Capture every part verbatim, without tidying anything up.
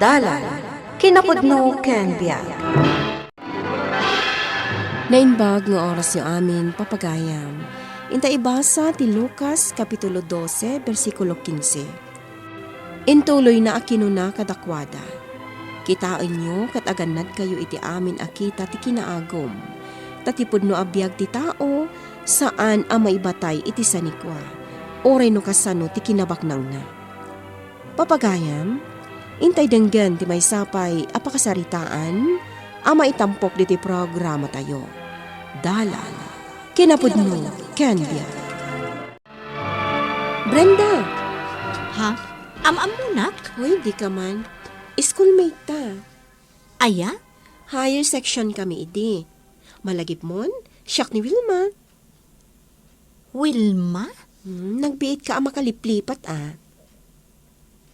Dalan, kinapudno ken biag. Naimbag nga orasyo amin, papagayam. Inta ibasa ti Lucas, Kapitulo dose, bersikulo kinse. Intuloyna a kinuna kadakuada, "Kitaenyo ket agannadkayo iti amin a kita ti kinaagum, ta ti pudno a biag ti tao, saan a maibatay iti sanikua, uray no kasano ti kinabaknangna." Papagayam, intay denggen ti maysa pay a pakasaritaan a maitampok ditoy programatayo. Dalan, kinapudno, ken biag. Brenda! Ha? Am-ammonak? Hoy, di ka man. Schoolmate ta. Aya? Higher section kami idi. Malagipmon, siak ni Wilma. Wilma? Hmm, nagbiit ka a makaliplipat, a.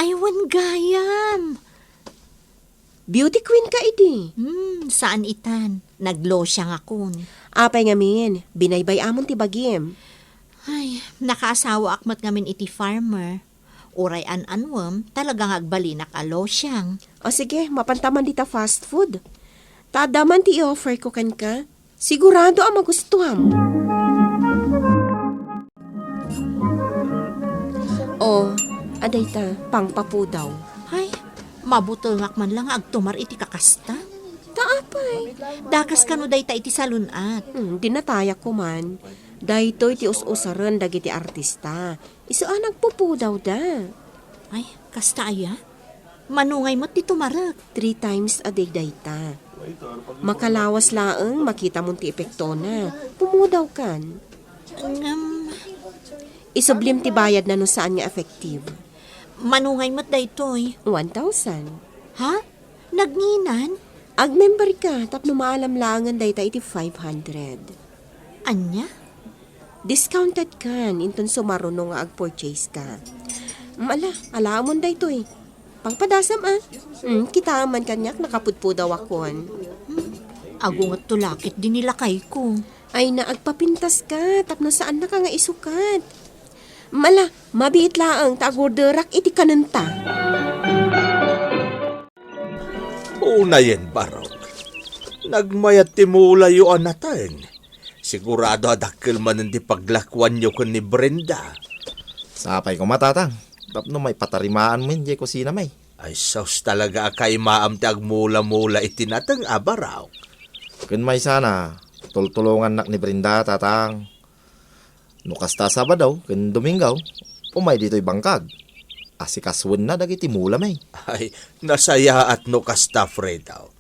Ay, wen gayam. Beauty queen ka idi. Hmm, saan itan. Naglosyang akon. Apay ngamin, binaybay-amon ti bagim. Ay, nakaasawaak met ngamin iti farmer. Uray an-anuem, talaga nga agbalinak a losyang. O sige, mapanta man dita fast food. Ta adda man ti i-offer ko kenka. Sigurado a magustuam. O, adayta, pangpapudaw. Ay, mabutengak man la nga agtumar iti kakasta. Ta apay? Dakas kano dayta iti salun-at. Hmm, dinatayak ko man. Daytoy ti us-usaren dagiti artista. Isu a nagpupudawda. Ay, kasta aya? Mano ngay met ti tumarek? Three times a day dayta. Makalawas laeng makitamon ti epektona. Pumudawkan. Ngem, isublim ti bayadna no saan nga effective. Mano ngay met daytoy? One thousand. Ha? Nagnginan? Agmember ka tapno maalam laengen dayta iti five hundred. Ania? Discounted kan inton sumaruno nga agpurchase ka. Mm, ala, alaamon daytoy. Pangpadasam, a. Mm, kitaem man kaniak nakapudpudawakon. Hmm, agunget to lakit di nilakayko. Ay na, agpapintas ka tapno saannaka nga isukat. Mm, ala, mabiit laeng ta agorderak iti kanenta. Unayen, Barok. Nagmayat ti mulayo a nateng. Sigurado a dakkel manen ti paglakuanyo ken ni Brenda. Sapay koma, Tatang, tapno maipatarimaan men diay kusina, may. Ay, sus, talaga a kaimaam ti agmula-mula iti nateng a, Barok. Ken maysana, tultulongannak ni Brenda, Tatang. No kasta, Sabado ken Domingo, umay ditoy bangkag. Asikasuenna dagiti mula, may. Ay, nasayaat no kasta, Fredo.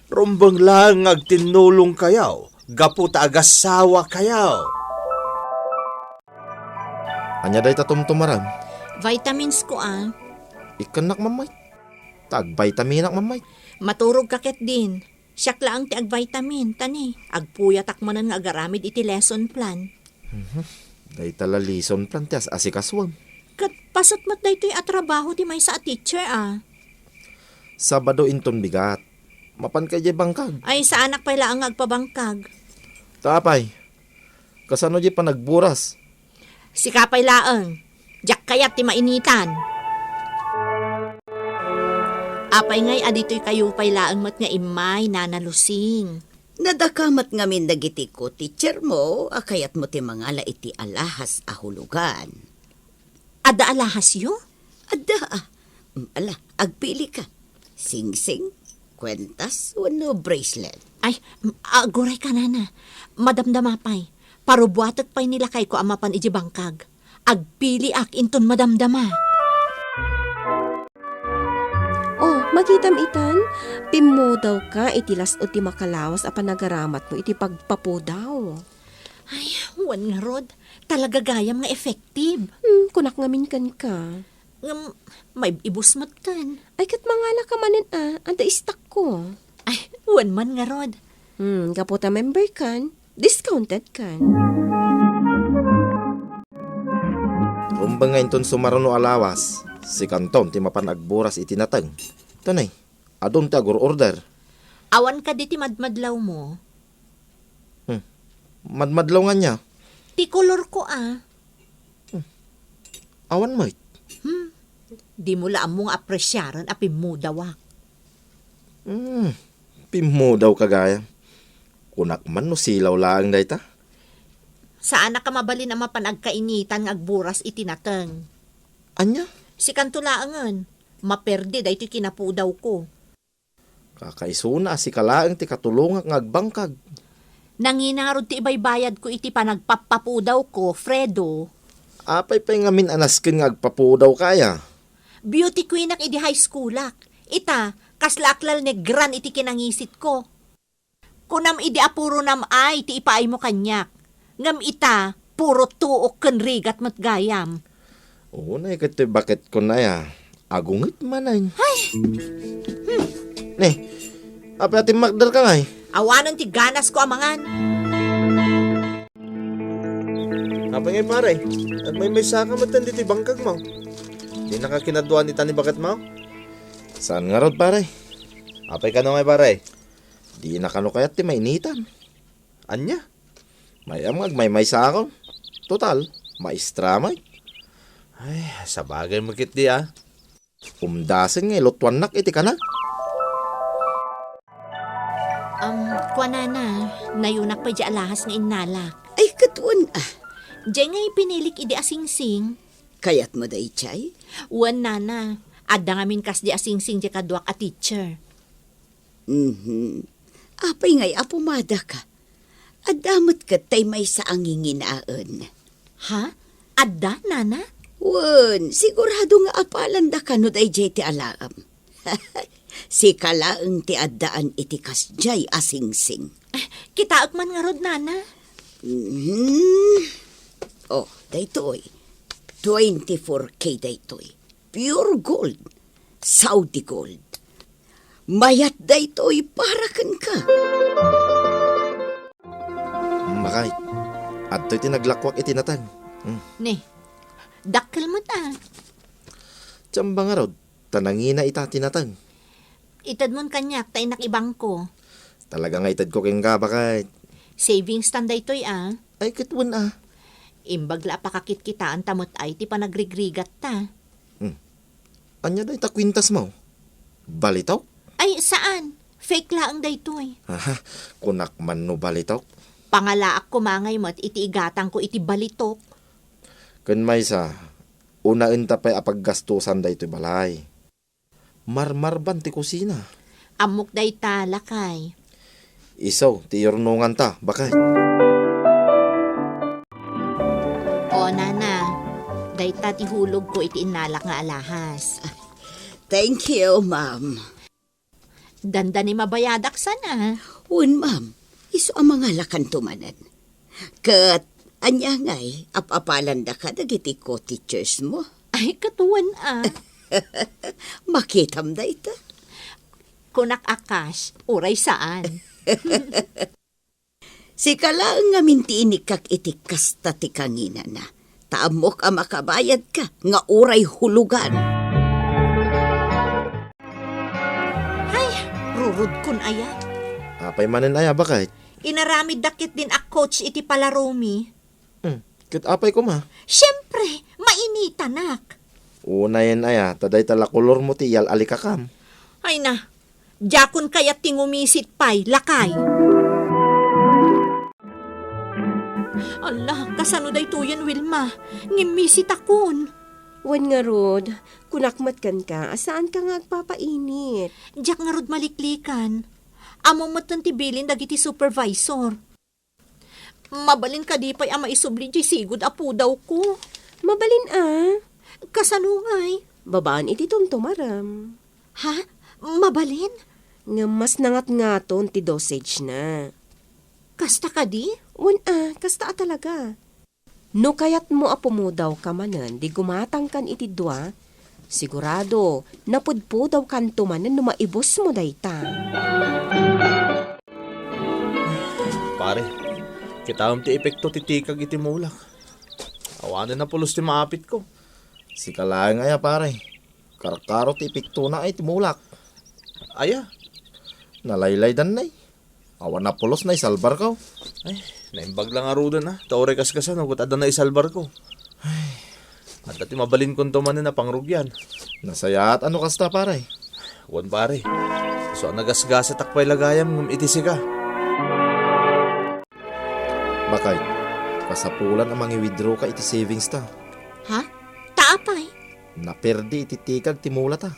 Rumbeng laeng nga agtinnulongkayo gapu ta agassawakayo. Ania dayta tumtumaram? Vitamins ko, a. Ikkannak, Mammay. Ta agvitaminak, Mammay. Maturog ka ketdin. Siak laeng ti agvitamin, ta ni, agpuyatak manen nga agaramid iti lesson plan. Mhm. Dayta la lesson plan ti as-asikasuem. Ket paset met daytoy a trabaho ti maysa a teacher, a. Sabado inton bigat. Mapanka idiay bangkag? Ay, saanak pay laeng nga agpabangkag. Ta apay? Kasano diay panagburas? Sika pay laeng. Diak kayat ti mainitan. Apay ngay a ditoykayo pay laeng met nga immay, Nana Lusing? Nadaka met ngamin dagiti co-teacher mo a kayatmo ti mangala iti alahas a hulugan. Adda alahasyo? Adda, a. Mm, ala, agpilika. Singsing, kwentas, wenno bracelet. Ay, mm, aguray ka, Nana. Madamdama pay. Parubuatek pay ni lakayko a mapan idiay bangkag. Agpiliak inton madamdama. Oh, makitam itan, pimmudawka iti las-ud ti makalawas a panagaramatmo iti pagpapudaw. Ay, wen ngarud, talaga gayam nga effective. Hmm, kunak ngamin kenka. Ngem, maib-ibus met ken. Ay, ket mangalaka manen a, adda istakko. Ay, wen man ngarud. Hmm, gapu ta member kan, discounted kan. Rumbeng nga inton sumaruno a lawas, sikanton ti mapan agburas iti nateng. Tanay, adun ti agur-order. Awan kadi ti madmadlawmo? Hmm. Madmadlaw nga ania? Ti kolorko, a. Hmm. Awan met. Hmm. Dimo la ammo nga apresiaren a pimmudawak. Hmm, pimmudawka gayam. Kunak man no silaw laeng dayta. Saanak a mabalin a mapan agkainitan nga agburas iti nateng. Ania? Sikanto laengen, maperde daytoy kinapudawko. Kakaisuna a sika laeng ti katulongak nga agbangkag. Nangina ngarud ti ibaybayadko iti panagpappapudawko, Fredo. Apay pay ngamin a nasken nga agpapudawka aya? Beauty queenak idi high schoolak. Ita, kasla aklalnegran iti kinangisitko. Kunam idi a puronam ay ti ipaaymo kaniak. Ngem ita, puro tuok ken rigat met gayam. Unay ket toy baket ko na ya. Agunget manen. Ay! Ne, apay a timmakder ka ngay? Awanen ti ganas ko a mangan. Apay ngay pare, agmaymaysa ka met ditoy bangkag mo. Di na ka kinaduan ita ni baket mo? Saan ngarud pare? Apay kano ngay pare? Di na kano kayat ti mainitan. Ania? Mayam nga agmaymaysa akon. Total, maestra met. Ay, sabagay met ketdi a. Umdasen nga ilutuannak iti kanak. Um, kuanana, nayunak pay di alahas nga innalak. Ay, ket wen a. Diay nga pinilik idi asingsing. Kayatmo daydiay? Wen, nana. Adda ngamin kasdi asingsing di kaduak a teacher. Mhm. Apay ngay a pumadaka? Adda met ket tay maysa a nginginaen. Ha? Adda, nana? Wen, sigurado nga apalanda kano daydiay ti alaem. Sika laeng ti addaan iti kasdiay a singsing. Ah, kitaek man ngarud, nana. Mhm. Oh, daytoy. Twenty-four K daytoy. Pure gold. Saudi gold. Mayat daytoy para kenka. Mm, bakay. Adtoy ti naglakuak iti nateng. Mm. Ne, dakkel met a. Diam ba ngarud, ta nangina ita ti nateng. Itedmon kaniak ta innak ibangko. Talaga nga itedko kenka, bakay. Savings tan daytoy a. Ay, ket wen a. Imbag la a pakakitkitaan ta met ay ti panagrigrigat ta. Hmm. Ania dayta kwintas mo? Balitok? Ay, saan. Fake laeng daytoy. Aha, kunak man no balitok. Pangalaak koma ngay met iti igatangko iti balitok. Ken maysa, unaenta pay a paggastusan daytoy balay. Marmarban ti kusina. Ammok dayta, lakay. Isu ti iyurnonganta, bakay. O, nana, dayta ti hulogko iti innalak nga alahas. Thank you, ma'am. Dandani mabayadak sana. Wen, ma'am. Isu a mangalakanto manen. Ket, ania ngay, ap-apalandaka dagiti co-teachers mo? Ay, ket wen a. Makitam dayta. Kunak a cash, uray saan. Sika laeng ngamin ti inikkak iti kasta ti kanginana. Ta ammok a makabayadka nga uray hulugan. Ay, rurudkon aya. Apay manen aya, bakay? Inaramiddak ketdin a coach iti palaromi. Hmm, ket apay koma? Siempre, mainitanak. Unayen aya, ta dayta la kolormo ti yal-alikakam. Ay na, diakon kayat ti ngumisit pay, lakay. Ala, kasano daytoyen, Wilma? Ngimmisit akon. Wen ngarud, kunak met kenka a saanka nga agpapainit. Diak ngarud maliklikan. Ammom metten ti bilin dagiti supervisor. Mabalin kadi pay a maisubli diay sigud a pudawko? Mabalin a. Kasano ngay? Babaen iti tumtumarem. Ha? Mabalin? Ngem mas nangatngaton ti dosage na. Kasta kadi? Wen a, kasta a talaga. No kayatmo a pumudawka manen di gumatangkan iti dua, sigurado, napudpudawkanto manen no maibusmo dayta. Pare, kitaem ti epekto ti tikag iti mulak. Awanen a pulos ti maapitko. Sika laeng aya, pare. Karkaro ti epektona iti mulak. Aya? Nalaylaydan nay. Awan a pulos naisalbarko. Ay, naimbag la ngaruden a. Ta uray kaskasano ket adda naisalbarko. Ay, Adda ti mabalinkonto manen a pangrugian. Nasayaat a no kasta, pare. Wen, pare. Isu a nagasgasatak pay la gayam ngem iti sika. Bakay, kasapulan a mangi-withdraw ka iti savings ta. Ha? Ta apay? Naperdi iti tikag ti mula ta.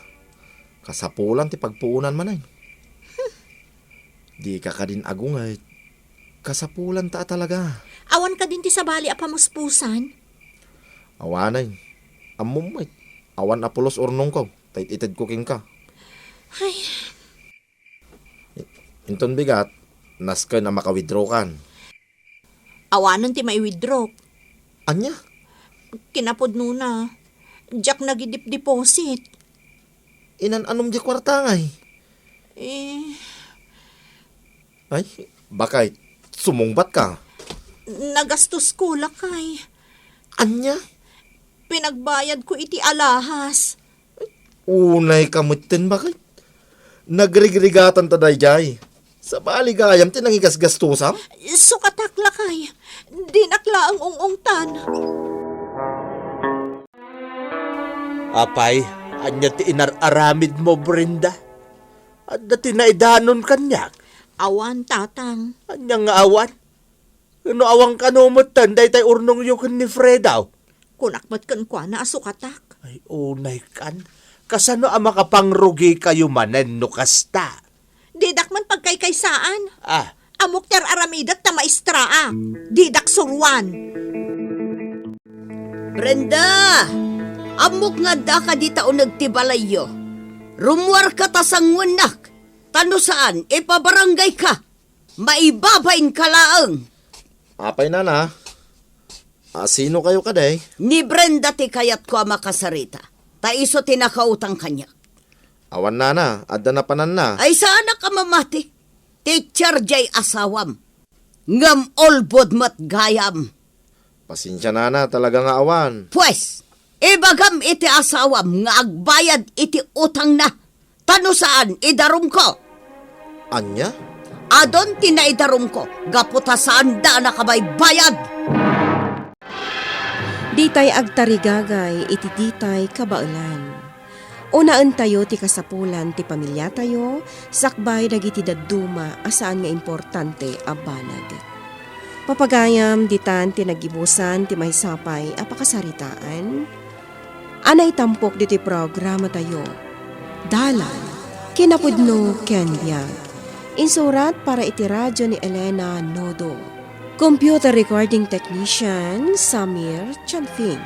Kasapulan ti pagpuonan manen. Dika kadin agunget. Kasapulan ta a talaga. Awan kadin ti sabali a pamuspusan? Awanen. Ammom met, awan a pulos urnongko, ta it-itedko kenka. Ay. Inton bigat, nasken a maka-withdraw kan. Awanen ti mai-withdraw. Ania? Kinapudnona, diak nagidip-deposit. Inan-anom di kuarta ngay? Eh. Ay, bakay, sumungbat ka? Nagastosko, lakay. Ania? Pinagbayadko iti alahas. Unay ka metten, bakay. Nagrigrigatam ta daydiay. Sabali gayam ti nangigasgastosam? Sukatak, lakay. Dinak laeng ung-ungtan. Apay, ania ti inar-aramidmo, Brenda? Adda ti naidanon kaniak? Awan, Tatang. Ania nga awan? No awan kano metten daytay urnongyo ken ni Freda? Kunak met kenkuana a sukatak. Ay, unay kan. Kasano a makapangrugikayo manen no kasta? Didak man pagkaykaysaan. Ah. Ammok ti ar-aramidak ta maestra a. Didak suroan. Brenda! Ammok nga adda ka dita uneg ti balayyo. Rummuarka ta sanguennak. Ta no saan, ipabarangayka. Maibabainka laeng. Apay, nana? A, sino kayo kadi? Ni Brenda ti kayatko a makasarita. Ta isu ti nakautang kaniak. Awan, nana, adda napananna. Ay, saanak a mamati. Teacher diay asawam. Ngem ulbod met gayam. Pasensia, nana, talaga nga awan. Pues, ibagam iti asawam nga agbayad iti utangna. Ta no saan, idarumko. Ania? Adun ti naidarumko, gapu ta saanda a nakabaybayad. Ditay agtarigagay iti ditay kabaelan. Unaentayo ti kasapulan ti pamiliatayo sakbay dagiti dadduma a saan nga importante a banag. Papagayam, ditan ti naggibusan ti maysa pay a pakasaritaan a naitampok ditoy programatayo, Dalan, Kinapudno ken Biag. Insurat para iti radio ni Elena Nodo. Computer recording technician, Samir Chanfing.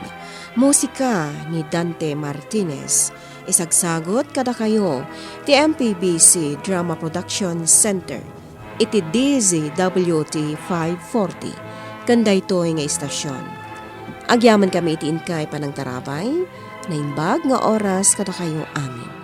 Musika ni Dante Martinez. Isagsagut kadakayo ti M P B C Drama Production Center iti D Z W T five forty ken daytoy nga istasyon. Agyamankami iti inkay panangtarabay, naimbag nga oras kadakayo amin.